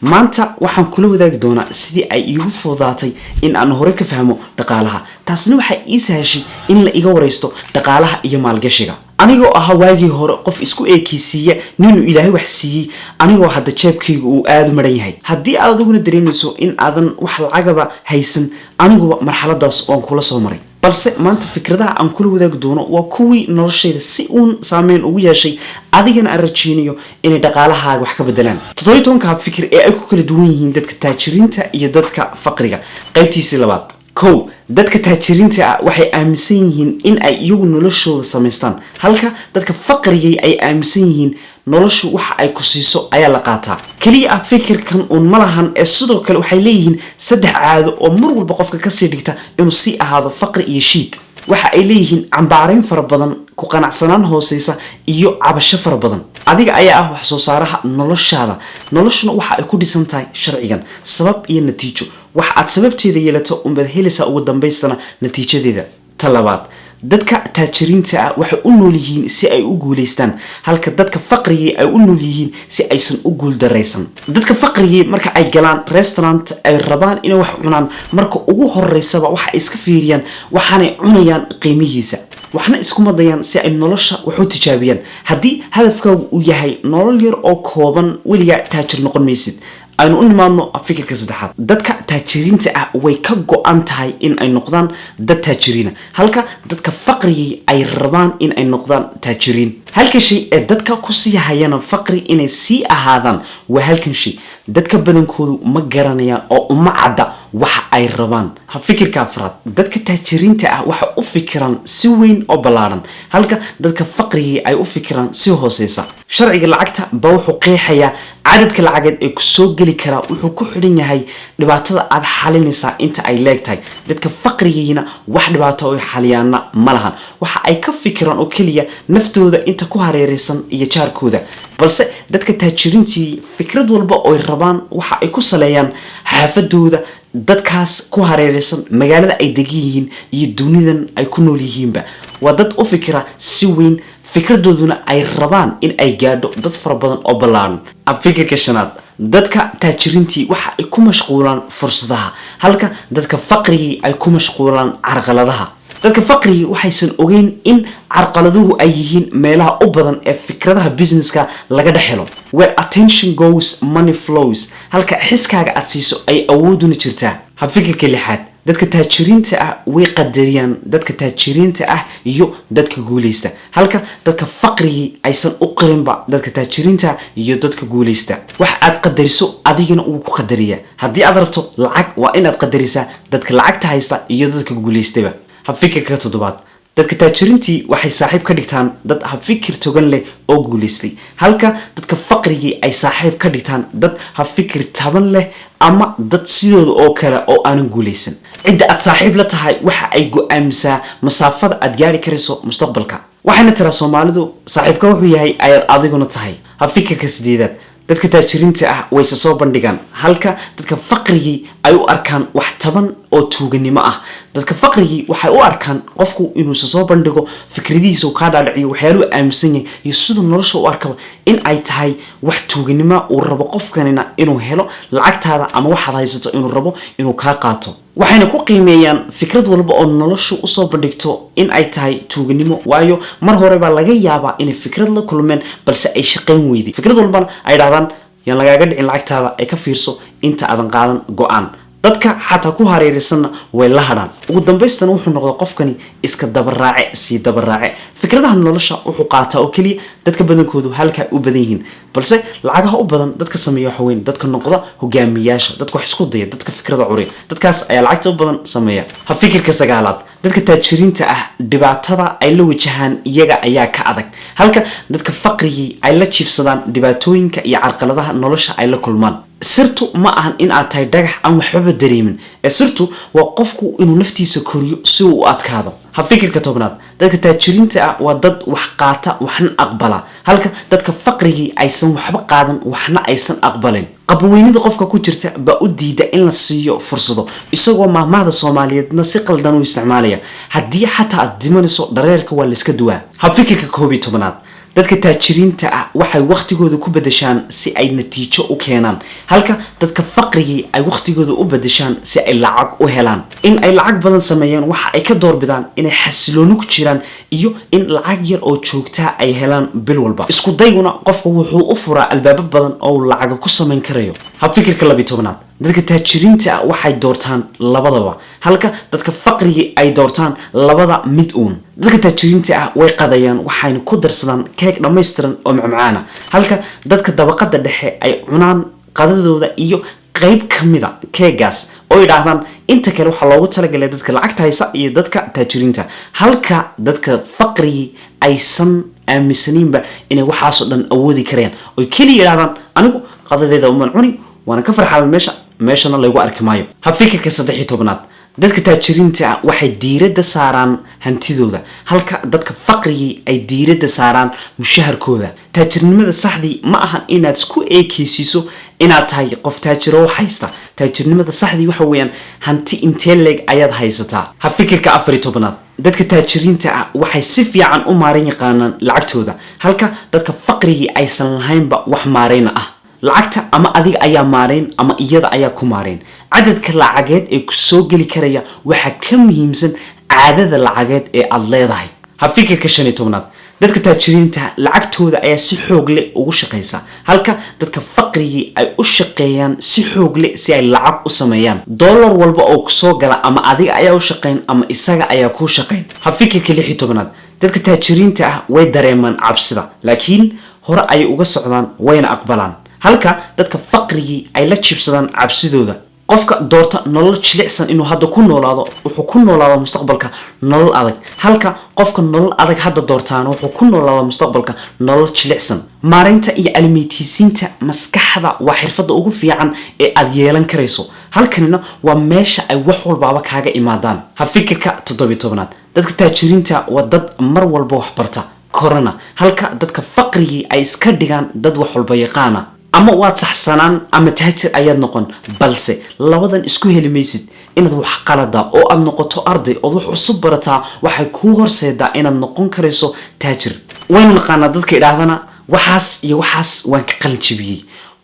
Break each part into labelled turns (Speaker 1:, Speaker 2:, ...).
Speaker 1: Maanta waxaan kula wadaagi doonaa sidii ay iigu fududaatay in aan hore ka fahmo dhaqaalaha. Taasna waxay ii sahashay in la iga waraysto dhaqaalaha iyo maalgashiga. Anigoo ahaa waagii hore qof isku eekeysiiya ninuu Ilaahay wax siiyey, anigoo hadda jeebkayga uu aada u maran yahay. Haddii aad adiguna dareemayso in aadan wax lacagaba haysan, aniguba marxaladaas waan kula soo maray. Balse maanta fikradaha aan kula wadaagi doono waa kuwii noloshayda si uun saameyn ugu yeeshay, adigana aan rajeynayo inay dhaqaalahaaga wax ka bedelaan. 17-ka hab fikir ee ay ku kala duwan yihiin dadka taajiriinta iyo dadka faqriga, qaybtiisii labaad. Kow, dadka taajiriinta ah waxay aaminsan yihiin in ay iyagu noloshooda samaystaan, halka dadka faqrigay ay aaminsan yihiin noloshu waxa ay ku siiso ayaa la qaataa. Keliya ah fikirkan uun ma lahan ee sidoo kale waxay leeyihiin saddex caado oo mar walba qofka kasii dhigta inuu sii ahaado faqri iyo shiid. Waxa ay leeyihiin cambaarayn fara badan, ku qanacsanaan hooseysa iyo cabasho fara badan. Adiga ayaa ah wax soo saaraha noloshaada. Noloshuna waxa ay ku dhisan tahay sharcigan sabab iyo natiijo. Waxa aad sababteeda yeelato unbaad helaysaa ugu dambaystana natiijadeeda. Ta labaad, dadka taajiriinta ah waxay u nool yihiin si ay u guulaystaan, halka dadka faqrigii ay u nool yihiin si aysan u guuldaraysan. Dadka faqrigii marka ay galaan restaurant ay rabaan inay wax cunaan, marka ugu horeysaba waxa ay iska fiiriyaan waxaanay cunayaan qiimihiisa, waxna iskuma dayaan si ay nolosha wax u tijaabiyaan. Haddii hadafkaagu uu yahay nolol yar oo kooban, weligaa taajir noqon maysid. Aynu u nimaadno fikirka saddexaad. Dadka taajiriinta ah way ka go-an tahay in ay noqdaan dad taajiriina, halka dadka faqrigii ay rabaan in ay noqdaan taajiriin. Halka shay ee dadka kusii hayana faqri inay sii ahaadaan waa halkan shay: dadka badankoodu ma garanayaan oo uma cadda waxa ay rabaan. Fikirka afraad, dadka taajiriinta ah waxay u fikiraan si weyn oo ballaadhan, halka dadka faqrigii ay u fikiraan si hooseysa. Sharciga lacagta baa wuxuu qeexayaa cadadka lacageed ee kusoo geli karaa wuxuu ku xidhan yahay dhibaatada aad xalinaysaa inta ay leeg tahay. Dadka faqrigiina wax dhibaato oo xaliyaana ma lahan. Waxa ay ka fikiraan oo keliya naftooda, inta ku hareereysan iyo jaarkooda. Balse dadka taajiriintii fikrad walba ooy rabaan waxa ay ku saleeyaan xaafadooda, dadkaas ku hareereysan, magaalada ay degan yihiin iyo dunidan ay ku nool yihiinba. Waa dad u fikira si weyn, fikradooduna ay rabaan in ay gaadho dad fara badan oo ballaaran. Fikirka shanaad, dadka taajiriintii waxa ay ku mashquulaan fursadaha, halka dadka faqrigii ay ku mashquulaan carqaladaha. Dadka faqrigii waxaysan ogeyn in carqaladuhu ay yihiin meelaha u badan ee fikradaha businesska laga dhex helo. Where attention goes, money flows. Halka xiskaaga aad siiso ay awooduna jirtaa. Habfikirka lixaad, dadka taajiriinta ah way qadariyaan dadka taajiriinta ah iyo dadka guuleysta, halka dadka faqrigii aysan u qirinba dadka taajiriinta iyo dadka guuleysta. Wax aad qadariso adigana wuu ku qadariyaa. Haddii aad rabto lacag, waa inaad qadarisaa dadka lacagta haysta iyo dadka guuleystaba. Habfikirka toddobaad, dadka taajiriintii waxay saaxiib ka dhigtaan dad habfikir togan leh oo guuleystay, halka dadka faqrigii ay saaxiib ka dhigtaan dad habfikir taban leh ama dad sidooda oo kale oo aanan guuleysan. Cidda aad saaxiib la tahay waxa ay go-aamisaa masaafada aad gaari karayso mustaqbalka. Waxayna tiraa Soomaalidu, "Saaxiibka wuxuu yahay ayaad adiguna tahay." Habfikirka sideedaad, dadka taajiriinta ah wayse soo bandhigaan, halka dadka faqrigii ay u arkaan wax taban oo tuuganimo ah. Dadka faqrigii waxay u arkaan qofku inuusa soo bandhigo, fikradihiisa uu kaa dhaadhiciyo, waxyaaluhu aaminsan yahay iyo siduu nolosha u arkaba in ay tahay wax tuuganimo, uu rabo qofkanina inuu helo lacagtaada ama waxaad haysato inuu rabo inuu kaa qaato. Waxayna ku qiimeeyaan fikrad walba oo noloshu usoo bandhigto in ay tahay tuuganimo, waayo mar hore baa laga yaabaa inay fikrad la kulmeen balse ay shaqayn weyday. Fikrad walbana ay dhahdaan, "Yaan lagaaga dhicin lacagtaada, ay ka fiirso inta aadan qaadan go-aan." Dadka xataa ku hareeraysanna way la hadhaan. Ugu dambaystana wuxuu noqdaa qofkani iska dabaraace, sii dabaraace. Fikradaha nolosha wuxuu qaataa oo keliya dadka badankoodu halkaa u badan yihiin. Balse lacagaha u badan dadka sameeya waxa weyn dadka noqda hogaamiyaasha, dadka wax isku daya, dadka fikrada curiya, dadkaas ayaa lacagta u badan sameeya. Ha fikirka sagaalaad, dadka taajiriinta ah dhibaatada ay la wajahaan iyaga ayaa ka adag, halka dadka faqrigii ay la jiifsadaan dhibaatooyinka iyo carqaladaha nolosha ay la kulmaan. Sirtu ma ahan in aad tahay dhagax aan waxbaba dareemin ee sirtu waa qofku inuu naftiisa koriyo si uu u adkaado. Ha fikirka 10aad, dadka taajiriinta ah waa dad wax qaata waxna aqbala, halka dadka faqrigii aysan waxba qaadan waxna aysan aqbalin. Qabweynida qofka ku jirta baa u diida in la siiyo fursado, isagoo maahmaahda Soomaaliyeedna si qaldan u isticmaalaya: "Haddii xataa aad dimanayso, dhareerka waa layska duwaa." Habfikirka 11aad, Dadka taajiriinta ah waxay wakhtigooda ku bedeshaan si ay natiijo u keenaan, halka dadka faqrigii ay wakhtigooda u bedeshaan si ay lacag u helaan. In ay lacag badan sameeyaan waxa ay ka doorbidaan inay xasilooni ku jiraan iyo in lacag yar oo joogtaa ay helaan bil walba. Isku dayguna qofka wuxuu u furaa albaabo badan oo uu lacaga ku samayn karayo. Habfikirka 12aad: dadka taajiriinta ah waxay doortaan labadaba, halka dadka faqrigii ay doortaan labada mid uun. Dadka taajiriinta ah way qadayaan, waxayna ku darsadaan keeg dhammaystiran oo macmacaana, halka dadka dabaqada dhexe ay cunaan qadadooda iyo qayb ka mida keegaas oo yidhaahdaan inta kale waxaa loogu talagalay dadka lacagta haysa iyo dadka taajiriinta, halka dadka faqrigii aysan aaminsaniinba inay waxaasoo dhan awoodi karayaan, oy keliya yidhahdaan anigu qadadeeda umaan cuni, waana ka farxalan meesha, meeshana laygu arki maayo. Habfikirka 13aad: dadka taajiriinta ah waxay diiradda saaraan hantidooda, halka dadka faqrigii ay diiradda saaraan mushaharkooda. Taajirnimada saxdii ma ahan inaad isku eekeysiiso inaad tahay qof taajiro wax haysta. Taajirnimada saxdii waxa weeyaan hanti intee leeg ayaad haysataa. Habfikirka 14aad: dadka taajiriinta ah waxay si fiican u maaran yaqaanaan lacagtooda, halka dadka faqrigii aysan lahaynba wax maarayna ah. Lacagta ama adiga ayaa maarayn ama iyada ayaa ku maarayn. Cadadka lacageed ee ku soo geli karaya waxaa ka muhiimsan caadada lacageed ee aada leedahay. Habfikirka 15aad: dadka taajiriinta lacagtooda ayaa si xoog leh ugu shaqaysa, halka dadka faqrigii ay u shaqeeyaan si xoog leh si ay lacag u sameeyaan. Dollar walba oo kusoo gala ama adiga ayaa u shaqayn ama isaga ayaa kuu shaqayn. Habfikirka 16aad: dadka taajiriinta ah way dareemaan cabsida, laakiin hore ayay uga socdaan, wayna aqbalaan, halka dadka faqrigii ay la jiibsadaan cabsidooda. Qofka doorta nolol jilicsan inuu hadda ku noolaado wuxuu ku noolaado mustaqbalka nolol adag, halka qofka nolol adag hadda doortaana wuxuu ku noolaado mustaqbalka nolol jilicsan. Maareynta iyo almeytiisiinta maskaxda waa xirfadda ugu fiican ee aad yeelan karayso. Halkanina waa meesha ay wax walbaaba kaaga imaadaan. Ha fikirka 17aad: dadka taajiriinta waa dad mar walba wax barta korona, halka dadka faqrigii ay iska dhigaan dad wax walba yaqaana. Ama waad saxsanaan ama taajir ayaad noqon, balse labadan isku heli maysid. Inaad wax qalada oo aad noqoto arday ood wax cusub barataa waxay kuu horseedaa inaad noqon karayso taajir. Waynu naqaanaa dadka idhaahdana waxaas iyo waxaas waan ka qalin jabiyey.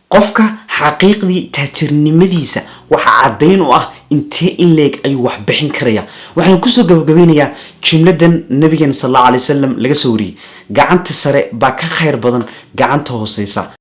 Speaker 1: Qofka xaqiiqdii taajirnimadiisa waxaa caddayn u ah intee in leeg ayuu wax bixin karaya. Waxaan kusoo gabagabeynayaa jumladan nabigeena sal allahu alay wasalam laga soo wariyey: gacanta sare baa ka khayr badan gacanta hooseysa.